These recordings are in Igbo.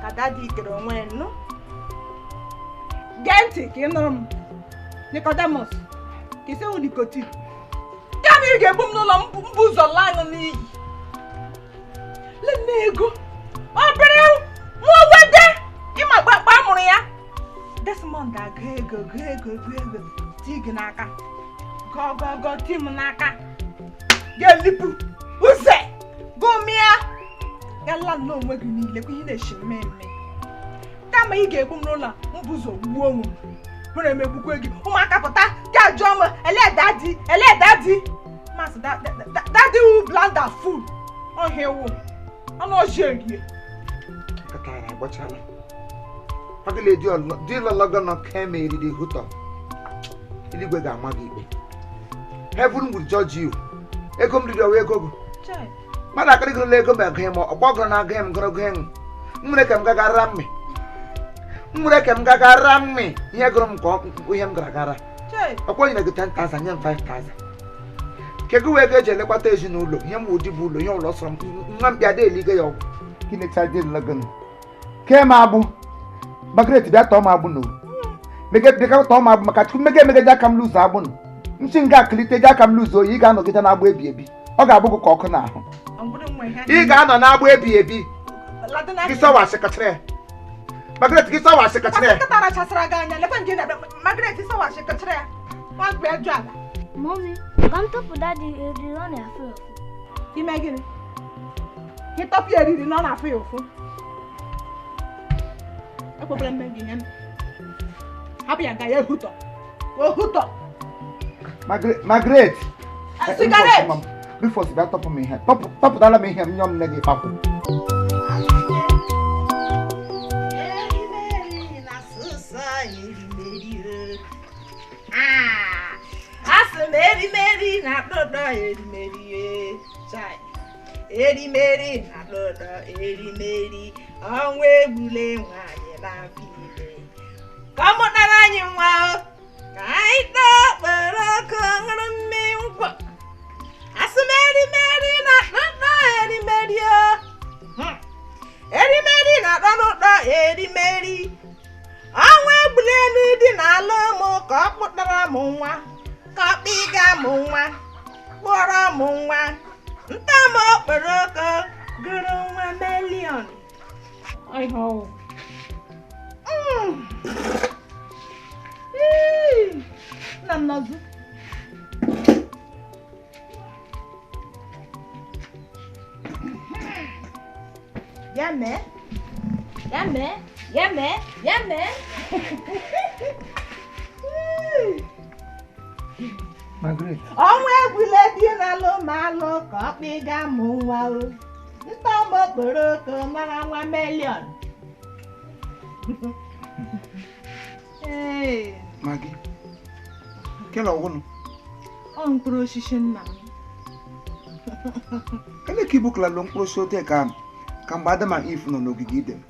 Ka daddy kere onwe ya nụ. Gee ntị ka ị nụrụ m. Nicodemus, ka isi wụ nikotin. Kama ị ga-egbu m n'ụlọ mbụ ụzọ laa aṅụ n'iyi. Lene ego. Obere nwa wede ịma gbakpa a mụrụ ya. Desmond agụ ego gụọ ego gụọ ego tii gị n'aka. Gọọ gọọ gọọ tii m n'aka. Ga-elipụ uze gụmịa gala nnọọ onwe gị niile kwa ihe na-eshi mmemme. Kama ị ga-egbu m n'ụlọ mbụ ụzọ gbuo onwe m. Hụrụ emegbukwe gị ụmụaka pụta ga jụọ m ele daddy, ele daddy. Masị daddy wu blind and fool. Ọhịa ewu ọnụ ọjị erie. Nkata ara agbachala. Agịla di lọlọgọ nọ keme eriri hụtọ. Eluigwe ga-ama gị ikpe. Heaven will judge you. Ego m riri ọwa ego gị. Mmadụ akịrị gụrụla ego m agụghị m ọkpọ gụrụ na agụghị m gụrụ gụghị m. M nwere ka m gagara mmị. M nwere ka m gagara mmị. Ihe gụrụ m ka ihe m gara gara. Ọkwa nyere gị 10,000 nye m 5,000. Kedu wee ego eji elekọta ezinụlọ ihe m wụ di bụ ụlọ ihe ụlọ sọrọ m nwa mkpi ada eligo ya ọgwụ. Gịnịcha dị lọgọ kee m agbụ. Margaret bịa tọọ m agbụ nụ. Mege bịa tọọ m agbụ maka Chukwu mege emege ji aka m lụzo agbụ nụ. Nsi nga akụlite ji aka m lụzo oyi ị ga-anọgide n'agbụ ebi ebi. Ọ ga-abụ gị ka ọkụ n'ahụ. Ị ga-anọ n'agbụ ebi ebi. Gị sọwasị kachara ya. Margaret gị sọwasị kachara ya. Nkịta rachasịra gị anya lekwe nje na Margaret sọwasị kachara ya. Nwa mkpi ajụ ala. Mummy, ka m tọpụ daddy eriri ọ na-afụ ya ụfụ. Ime gịnị? Ị tọpụ ya eriri na ọ na-afụ ya ụfụ. Ekwekwara mme gị ihe m. Hapụ ya nga ya ehutọ. Ohutọ. Margaret. Cigarette. Rufus bịa tọpụ m ihe. Tọpụtala m ihe m nyọm nne gị kpapụ. Asị m erimeri na-atọ ụtọ erimeri chai. Erimeri na-atọ ụtọ erimeri ọnwa egbule nwaanyị n'afọ ime. Ka ọ mụtara anyị nwa o, ka anyị taa okporoko ṅụrụ mmiri nkwọ. Asị m erimeri na-atọ ụtọ erimeri o. Erimeri na-atọ n'ụtọ erimeri. Ọnwa egbule elu dị n'ala ụmụ ka ọ kpụtara m nwa, ka ọ kpịga m nwa, kpụọrọ m nwa. Nta m okporoko gụrụ nwa meliọn. Nna m nọzụ. Ya mee, ya mee, ya mee, ya mee. Margaret. Ọnwa egbule dị n'alụ ma alụ ka ọ kpịga m nwa o. Nta m okporoko mara nwa meliọn. Ee. Maggie, kele ọgwụnụ. Ọ mkpụrụ osisi nna m. Ele ka ibukalala mkpụrụ osisi ote ka ka mgbe Adam and Eve nọ n'ogige Iden.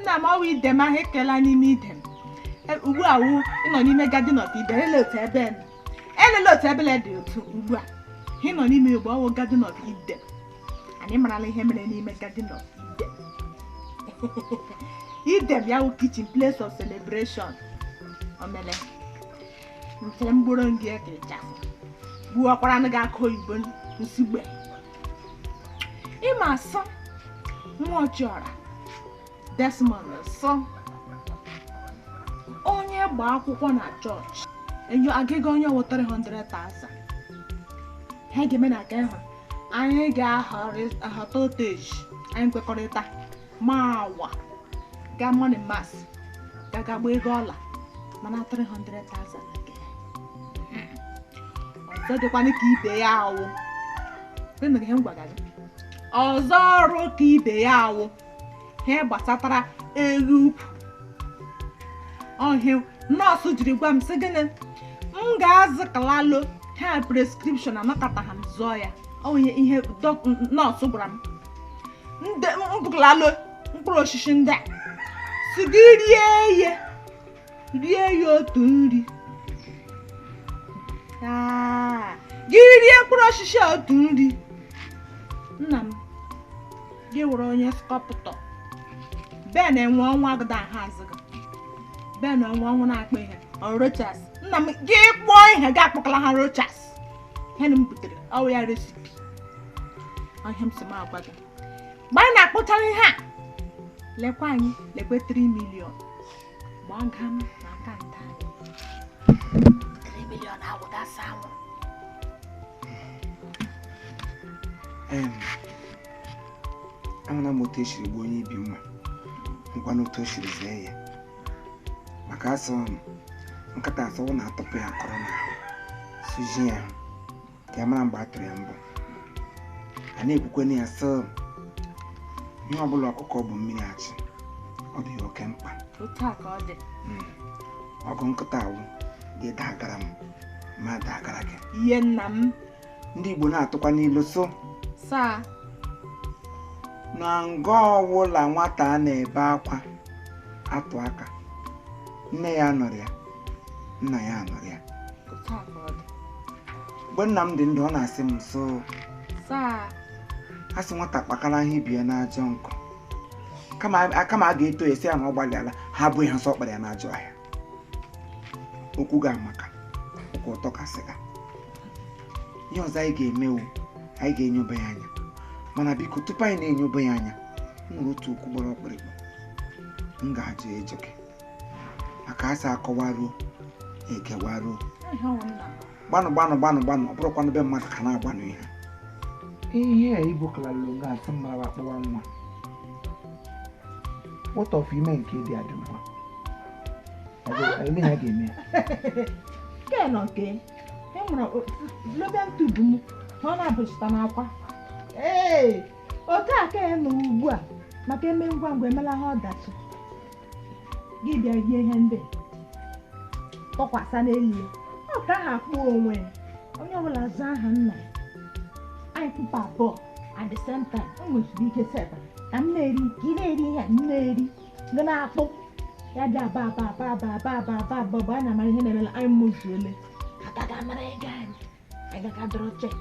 Nna m ọwụ Idem ahụ ekela n'ime Idem. Ugbu a wụ ịnọ n'ime Garden of Eden, ele otu ebe nọ. Elele otu ebele dị otu ugbu a. Ịnọ n'ime ugbu ọwụ Garden of Eden. Anyị marala ihe mere n'ime Garden of Eden. Eden ya wụ kitchen place of celebration. Omele. Nchere mgboro ngị ka ịchafụ. Gbuo ọkwara gị aka oyibo nsigbe. Ịma asọ nwa ọchịọra Desmond sọ onye gba akwụkwọ na chọọchị enyo agịga onye wụ 300,000. Ha ga-eme na nke ahụ anyị ga-ahọta oteji anyị kwekọrịta ma awa ga money mass gaga gba ego ọla mana 300,000 nke ọzọ dịkwanụ ka ibe ya awụ. Ihe m gwara gị ọzọ ọrụ ka ibe ya awụ ihe gbasatara elu ukwu ọhịa nọọsụ jiri gwa m sị gịnị m ga-azụ kalalo ha prescription anakọta ha m zụọ ya. Ọ ihe nọọsụ gwara m mbụkalalo mkpụrụ osisi ndị a si gị rie ya rie ya otu nri gị rie mkpụrụ osisi a otu nri. Nna m Gị wụrụ onye sculptor. Ben enwe ọnwa agụda ahazị gị. Ben enwe ọnwụ na-akpọ ihe. Ọ Rochas. Nna m gị kpụọ ihe gị akpọkala ha Rochas. Ihe m butere ọ ya recipe. Ihe m si m agwa gị. Mgbe anyị na-akpụchara ihe a, lekwa anyị lekwe 3 million. Gbaa m na akaụntụ anyị. 3 million awụdasa anwụ. Ahụla m otu esiri gbuo onye ibi mma, nkwanụ otu o siri zee ya. Maka asọ nkata asọwụ na-atọpụ ya akọrọ n'ahụ, sụzie ya ka ya mara mgbe a tụrụ ya mbụ. A na-ekwukwe ya sị ihe ọbụla ọkụkọ bụ mmiri achị, ọ dị ya oke mkpa. Otu a ka ọ dị. Ọgụ nkịta awụ gị dagara m ma dagara gị. Ihe nna m. Ndị Igbo na-atụkwa n'ilu so saa na nga ọwụla nwata a na-ebe akwa atụ aka, nne ya nọrọ ya, nna ya nọrọ ya. Otu a ka ọ dị. Mgbe nna m dị ndụ ọ na-asị m so saa a sị nwata kpakara ihe ibi ya n'ajọ nkụ, kama a ga-eto ya sị ya na ọ gbalịala, ha abụghị ha nsọ kpara ya n'ajọ ọhịa. Okwu ga-amaka, okwu ụtọ kasị ga. Ihe ọzọ anyị ga-emewu, anyị ga-enyoba ya anya. Mana biko tupu anyị na-enyoba ya anya, m nwere otu okwu gbara ọkpụrụkpụ m ga-ajụ ịjụ gị. Maka asị akọwaruo, ekewaruo. Gbanụ gbanụ gbanụ gbanụ, ọ bụrụkwanụ be mmadụ ka na-agbanụ ihe. Ihe a Igbo kalalụ nga asị mara akpọwa nwa. What of ime nke dị adị ugbu a? Ele ha ga-eme ya? Nke nọ nke e nwere lobian tube m ọ na-abụchita n'akwa. Ee, otu a ka ya nọ ugbu a maka eme ngwa ngwa emela ha ọdachi. Gị bịa rie ihe ndị tọkwasa n'elu ya. Ọ ka aha akpọ onwe ya. Onye ọbụla zaa aha nna ya. Anyị kpụkpa abụọ at the same time. O nwesịrị ike seta ka m na-eri ka ị na-eri ihe m na-eri gị na-akpụ ya dị aba aba aba aba aba aba aba aba mgbe anyị na-amara ihe na-emela anyị mụzuole agaghị amara ego anyị anyị gaga dọrọ chek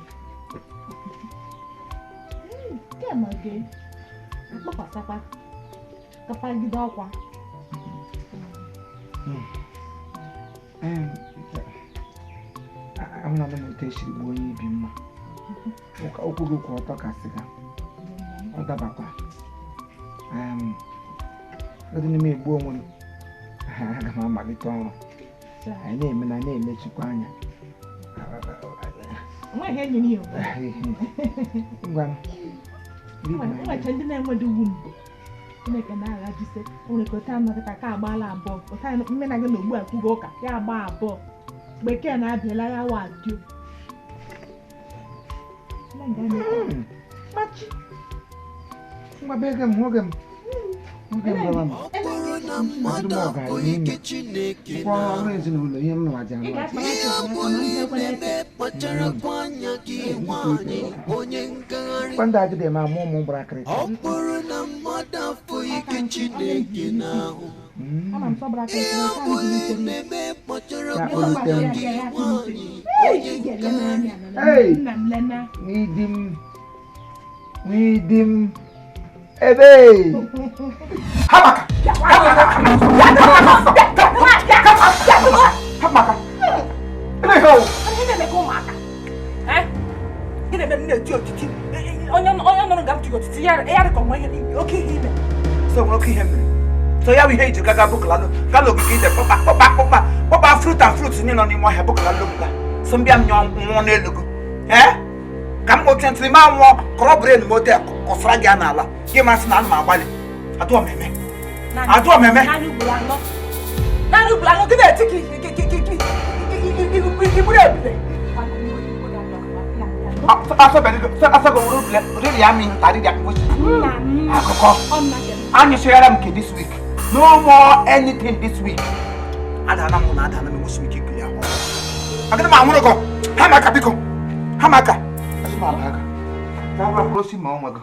nke ma gị akpọkwasakwa kapagide ọkwa. Ahụla m otu esiri gbuo onye ibi mma. Okwu gị kwụ ọtọ ka sịga, ọ dabakwa. Ọdị n'ime egbu onwe m, aga m amalite ọrụ. Anyị na-eme na na-emechikwa anya. Nweghị enyi ya. Ngwa nweche ndị na-enwedo ugwu mbụ. Chineke na-aghajise o nwere ka otu anọ kịta ka agbaala abụọ otu anyị mme na gị na ugbu a kwugo ụka ya agba abụọ bekee na-abịala ya wa adịo. Machi. Ngwa bege m nwoke m. Nwoke m gwara m. Mmadụ abụghị ike Chineke Ngwa ọrụ ezinụlọ ihe m nwa ji anụ. Ihe ọbụla ị na-eme kpacharakwa anya gị nwaanyị onye ngagharị. Kwa ndị agide ma amụ ụmụ gbara akịrịka. Ọ bụrụ na mmadụ abụghị ike Chineke n'ahụ. Ihe ọbụla ị na-eme kpacharakwa anya gị nwaanyị onye ngagharị. N'ịdị m. N'ịdị m. Ebe! Hamaka! Hamaka! Gịnị mere m na-eti otiti? Onye nọrọ nga m tiri otiti ya dị ka ọnwa ihe oke ihe ime. So nwere oke ihe mere. So ya bụ ihe iji gaga bụkala gaa n'ogige ide kpọkpa kpọkpa kpọkpa kpọkpa fruit and fruit niile nọ n'ime ọhịa bụkala lomga. So mbịa m nyụọ nwụọ n'elu gị. Ee? Ka m otu ntiri ma nwụọ kọrọ bren m ote kọsara gị n'ala. Gị masị na ana m agbalị. Adụọ m eme. Adụọ m eme. Naanị ugboro anọ. Naanị ugboro anọ gị na-eti ka iburu ebule. Akụkọ. Anyụsịghara m nke this week. No more anything this week. Adana m na adana m enwesi m ike ikuli ahụ. Agadi m anwụrụ gị. Ha m aka biko. Ha m aka. Azụ m aba aka. Ka ọ bụrụ osi ma ọ nwe gị.